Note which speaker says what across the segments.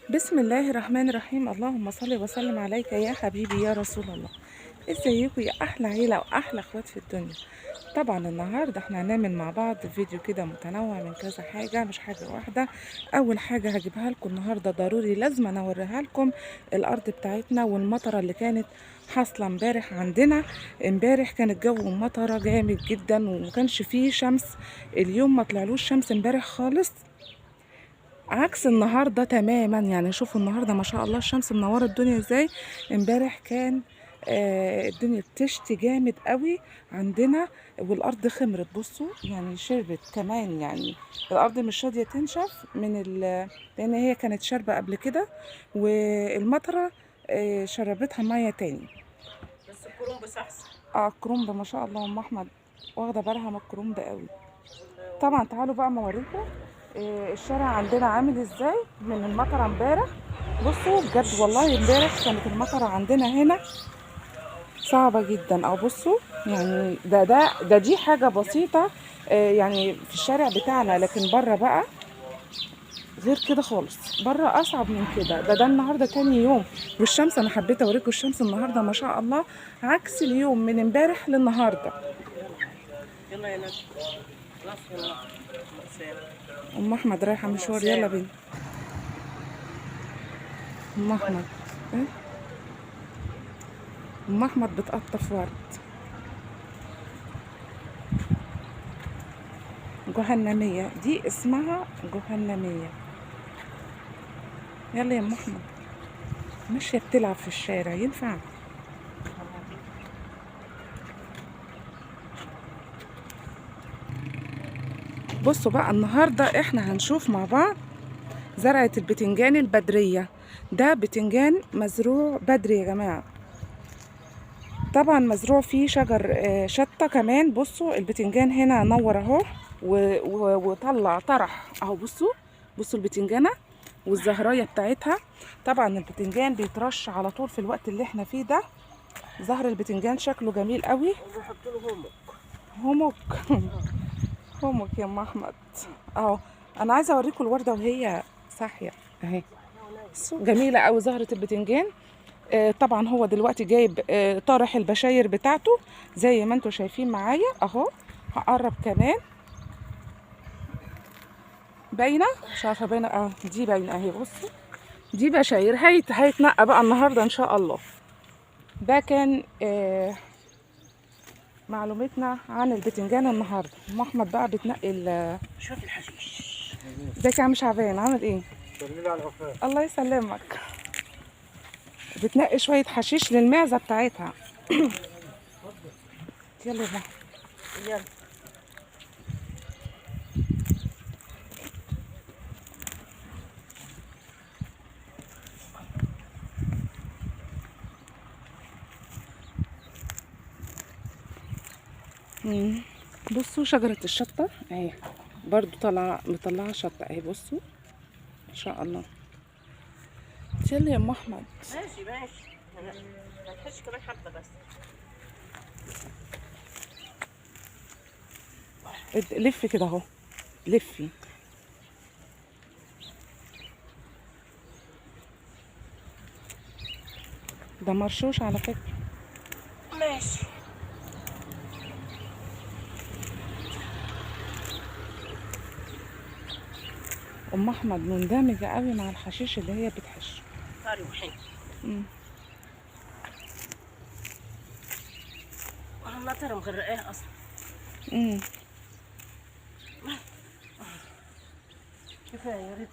Speaker 1: بسم الله الرحمن الرحيم. اللهم صل وسلم عليك يا حبيبي يا رسول الله. ازيكم يا احلى عيله واحلى اخوات في الدنيا؟ طبعا النهارده احنا هنعمل مع بعض فيديو كده متنوع من كذا حاجة، مش حاجة واحدة. اول حاجة هجيبها لكم النهارده ضروري لازم انا اوريها لكم، الارض بتاعتنا والمطره اللي كانت حاصله امبارح عندنا. امبارح كان الجو مطره جامد جدا وما كانش فيه شمس، اليوم ما طلعلوش شمس امبارح خالص، عكس النهارده تماما. يعني شوفوا النهارده ما شاء الله الشمس منورة الدنيا ازاي. امبارح كان الدنيا بتشتي جامد قوي عندنا، والارض خمرت، بصوا يعني شربت كمان، يعني الارض مش راضية تنشف من لان هي كانت شاربه قبل كده، والمطره شربتها مية تاني.
Speaker 2: بس الكرنب صحصح.
Speaker 1: الكرنب ما شاء الله، ام احمد واخده بالها من الكرنب قوي. طبعا تعالوا بقى ما اوريكم الشارع عندنا عامل ازاي من المطره امبارح. بصوا بجد والله امبارح كانت المطره عندنا هنا صعبة جدا. او بصوا يعني ده ده ده دي حاجة بسيطة يعني في الشارع بتاعنا، لكن بره بقى غير كده خالص، بره اصعب من كده. ده النهارده تاني يوم، والشمس انا حبيت اوريكم الشمس النهارده ما شاء الله عكس اليوم من امبارح للنهاردة.
Speaker 2: يلا يا نجم، خلاص يلا.
Speaker 1: ام احمد رايحة مشوار، يلا بينا. ام احمد ايه؟ ام احمد بتقطف ورد جهنميه، دي اسمها جهنميه. يلا يا ام احمد، ماشية بتلعب في الشارع، ينفع؟ بصوا بقى النهارده احنا هنشوف مع بعض زرعه البتنجان البدريه. ده بتنجان مزروع بدري يا جماعة، طبعا مزروع فيه شجر شطه كمان. بصوا البتنجان هنا نور اهو وطلع طرح اهو. بصوا البتنجانه والزهرايه بتاعتها. طبعا البتنجان بيترش على طول في الوقت اللي احنا فيه ده. زهر البتنجان شكله جميل قوي.
Speaker 2: وبحط له همك.
Speaker 1: همك همك يا ام احمد اهو. انا عايزه اوريكم الورده وهي صاحية اهي، جميلة قوي زهره البتنجان. طبعا هو دلوقتي جايب طارح البشاير بتاعته زي ما انتم شايفين معايا اهو. هقرب كمان، باينة؟ مش عارفه باينة، دي باينة اهي. بصوا دي بشاير هيتنقى بقى النهارده ان شاء الله. ده كان معلومتنا عن البتنجان النهارده. ام احمد بقى بتنقي
Speaker 2: شوف الحشيش.
Speaker 1: ازيك يا عم شعبان، عامل ايه؟
Speaker 3: سلمي على الوفاء.
Speaker 1: الله يسلمك. بتنقي شوية حشيش للمعزه بتاعتها. يلا بقى
Speaker 2: يلا.
Speaker 1: بصوا شجرة الشطة اهي برضو طالعة، مطلعة شطة اهي. بصوا ان شاء الله. يلا يا ام احمد.
Speaker 2: ماشي ماشي، هنحش كمان حبة بس.
Speaker 1: لفي كده اهو، لفي. ده مرشوش على فكرة.
Speaker 2: ماشي.
Speaker 1: ام احمد مندمجه قوي مع الحشيش اللي هي بتحش.
Speaker 2: طري وحلو. المطر مغرقاه اصلا. كفاية يا ريت.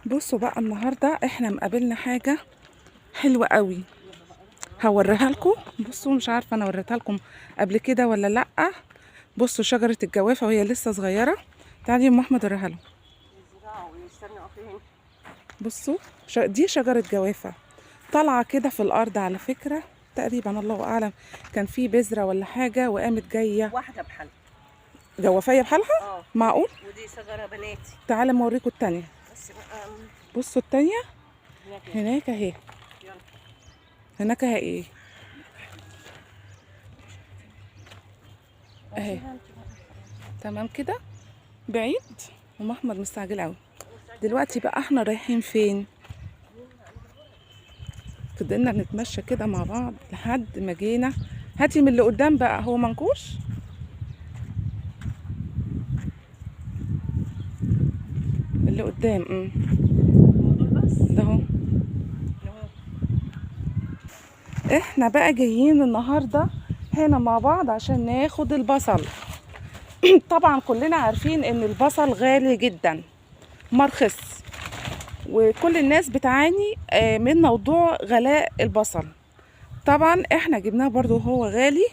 Speaker 1: بصوا بقى النهارده احنا مقابلنا حاجة حلوة قوي هوريها لكم. بصوا مش عارفه انا وريتها لكم قبل كده ولا لا. بصوا شجرة الجوافه وهي لسه صغيرة. تعالي يا ام احمد اوريها لكم. بصوا دي شجرة جوافه طالعه كده في الارض على فكرة، تقريبا الله اعلم كان في بذرة ولا حاجة وقامت جاية
Speaker 2: واحدة بحالها.
Speaker 1: جوافيه بحالها؟ معقول؟
Speaker 2: ودي شجرة بناتي.
Speaker 1: تعالى ما اوريكم الثانية.
Speaker 2: بس بقى
Speaker 1: بصوا الثانية هناك اهي. هناك اهي ايه اهي. تمام كده بعيد. ام احمد مستعجل قوي. دلوقتي بقى احنا رايحين فين؟ فضلنا نتمشى كده مع بعض لحد ما جينا. هاتي من اللي قدام بقى، هو منكوش؟ اللي قدام ده اهو. احنا بقى جايين النهارده هنا مع بعض عشان ناخد البصل. طبعا كلنا عارفين ان البصل غالي جدا مرخص، وكل الناس بتعاني من موضوع غلاء البصل. طبعا احنا جبناه برضو هو غالي،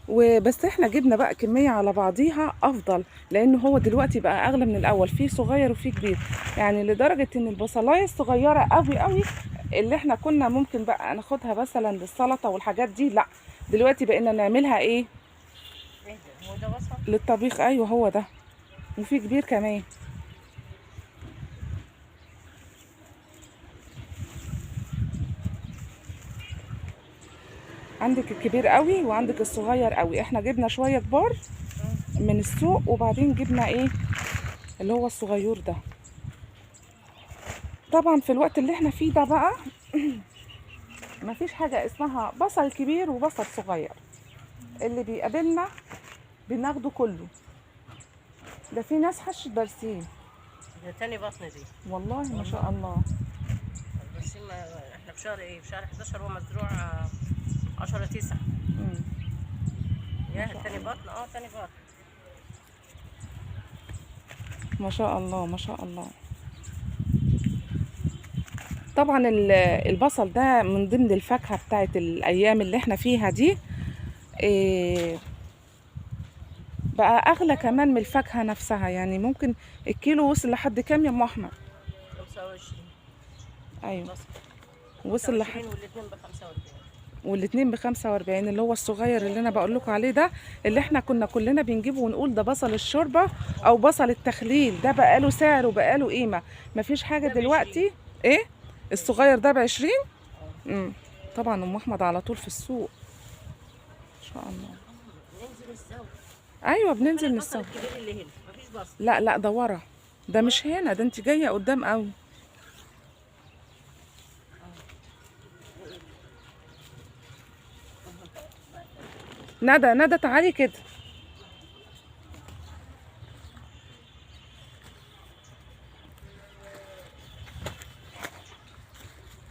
Speaker 1: وبس احنا جبنا بقى كمية على بعضيها افضل، لان هو دلوقتي بقى اغلى من الاول، فيه صغير وفيه كبير. يعني لدرجة ان البصلاية الصغيرة قوي قوي اللي احنا كنا ممكن بقى ناخدها مثلا للسلطة والحاجات دي، لا دلوقتي بقينا نعملها ايه؟
Speaker 2: هو ده بصل
Speaker 1: للطبيخ. ايوه هو ده، وفي كبير كمان. عندك الكبير قوي وعندك الصغير قوي. احنا جبنا شوية كبار من السوق، وبعدين جبنا ايه اللي هو الصغير ده. طبعا في الوقت اللي احنا فيه ده بقى مفيش حاجة اسمها بصل كبير وبصل صغير، اللي بيقابلنا بناخده كله. ده في ناس حشت برسيم.
Speaker 2: ده تاني بطن دي
Speaker 1: والله ما شاء الله.
Speaker 2: البرسيم احنا في شهر ايه؟ في شهر 11 هو مزروع 10/9. يا تاني بطن. تاني بطن.
Speaker 1: ما شاء الله ما شاء الله. طبعا البصل ده من ضمن الفاكهة بتاعت الايام اللي احنا فيها دي. إيه بقى اغلى كمان من الفاكهة نفسها. يعني ممكن الكيلو وصل لحد كام يا ام احمد؟
Speaker 2: 25.
Speaker 1: ايوه وصل لحد،
Speaker 2: والاثنين ب 45.
Speaker 1: والاثنين ب 45 اللي هو الصغير اللي انا بقول لكم عليه ده، اللي احنا كنا كلنا بنجيبه ونقول ده بصل الشوربة او بصل التخليل. ده بقى له سعر وبقى له قيمة. مفيش حاجة دلوقتي. ايه الصغير ده ب 20؟ طبعا ام احمد على طول في السوق ان شاء الله.
Speaker 2: ننزل السوق.
Speaker 1: ايوه بننزل من السوق.
Speaker 2: الكبير اللي هنا مفيش بصل.
Speaker 1: لا لا ده ورا، ده مش هنا، ده انت جاية قدام قوي. ندى ندى تعالي كده.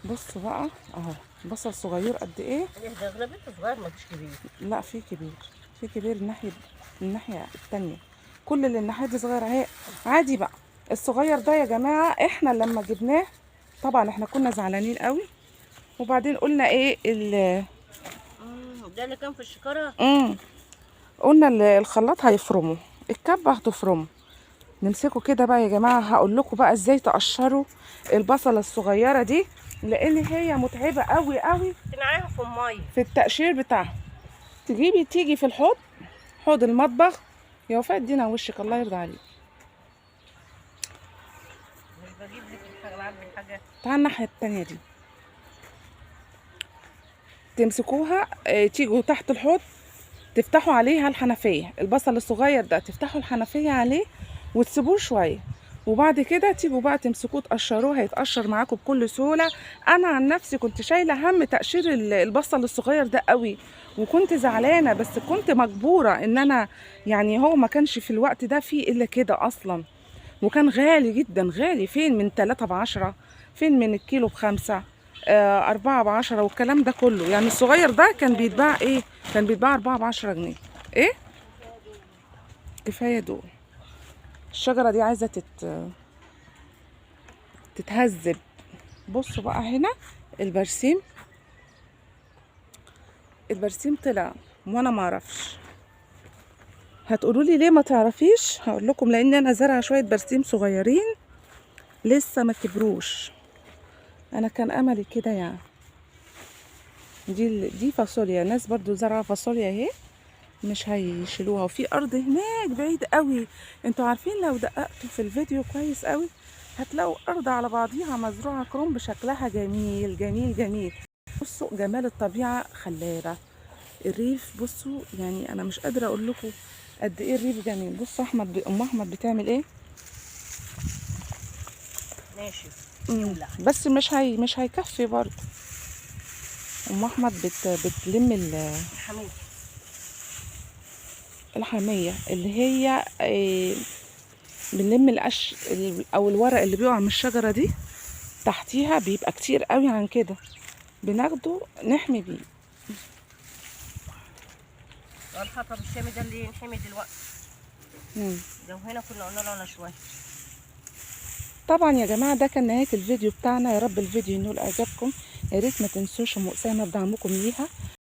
Speaker 1: بصوا بقى اهو بصل صغير قد ايه.
Speaker 2: ده اغلبيته صغير مفيش كبير.
Speaker 1: لا في كبير، في كبير الناحية التانية. كل اللي الناحية دي صغير اهي. عادي بقى الصغير ده يا جماعة احنا لما جبناه طبعا احنا كنا زعلانين قوي، وبعدين قلنا ايه
Speaker 2: ده اللي كان في الشكاره.
Speaker 1: قلنا الخلاط هيفرمه، الكبه هتفرمه. نمسكه كده بقى يا جماعة. هقول لكم بقى ازاي تقشروا البصله الصغيرة دي، لان هي متعبة قوي قوي.
Speaker 2: تنقعيها في المية
Speaker 1: في التقشير بتاعها. تجيبي تيجي في الحوض، حوض المطبخ. يا وفاء ادينا وشك الله يرضى عليك.
Speaker 2: مش بجيب لك الحاجة، بعمل حاجة.
Speaker 1: تعال الناحية التانية دي تمسكوها، تيجوا تحت الحوض تفتحوا عليها الحنفية. البصل الصغير ده تفتحوا الحنفية عليه وتسيبوه شوية، وبعد كده تيجوا بقى تمسكوه تقشروه، هيتقشر معاكم بكل سهولة. انا عن نفسي كنت شايله هم تقشير البصل الصغير ده قوي، وكنت زعلانة، بس كنت مجبوره ان انا يعني هو ما كانش في الوقت ده فيه الا كده اصلا، وكان غالي جدا. غالي فين من 3 ب10، فين من الكيلو ب5، 4 ب10 والكلام ده كله. يعني الصغير ده كان بيتباع ايه؟ كان بيتباع 4 ب10 جنيه. ايه كفاية دول. الشجرة دي عايزه تتهذب. بصوا بقى هنا البرسيم، البرسيم طلع وانا ما اعرفش. هتقولوا لي ليه ما تعرفيش؟ هقول لكم لان انا زارعه شوية برسيم صغيرين لسه ما كبروش. انا كان املي كده يعني. دي فاصوليا، ناس برضو زارعه فاصوليا اهي، مش هيشيلوها. وفي ارض هناك بعيد قوي، انتوا عارفين لو دققتوا في الفيديو كويس قوي هتلاقوا ارض على بعضيها مزروعة كرنب، شكلها جميل جميل جميل. بصوا جمال الطبيعة خلابة، الريف بصوا يعني انا مش قادرة اقول لكم قد ايه الريف جميل. بصوا احمد ام احمد بتعمل ايه.
Speaker 2: ماشي يولع.
Speaker 1: بس مش هيكفي برضه. ام احمد بتلم
Speaker 2: الحميد.
Speaker 1: الحمية اللي هي بنلم القش او الورق اللي بيقع من الشجرة دي تحتيها، بيبقى كتير قوي عن كده، بناخده نحمي بيه.
Speaker 2: الحطب الشامي ده اللي ينحمي دلوقتي. لو هنا كنا قلنا له على شوية.
Speaker 1: طبعا يا جماعة ده كان نهاية الفيديو بتاعنا، يا رب الفيديو ينول اعجابكم. يا ريت ما تنسوش ام اسامة بدعمكم ليها،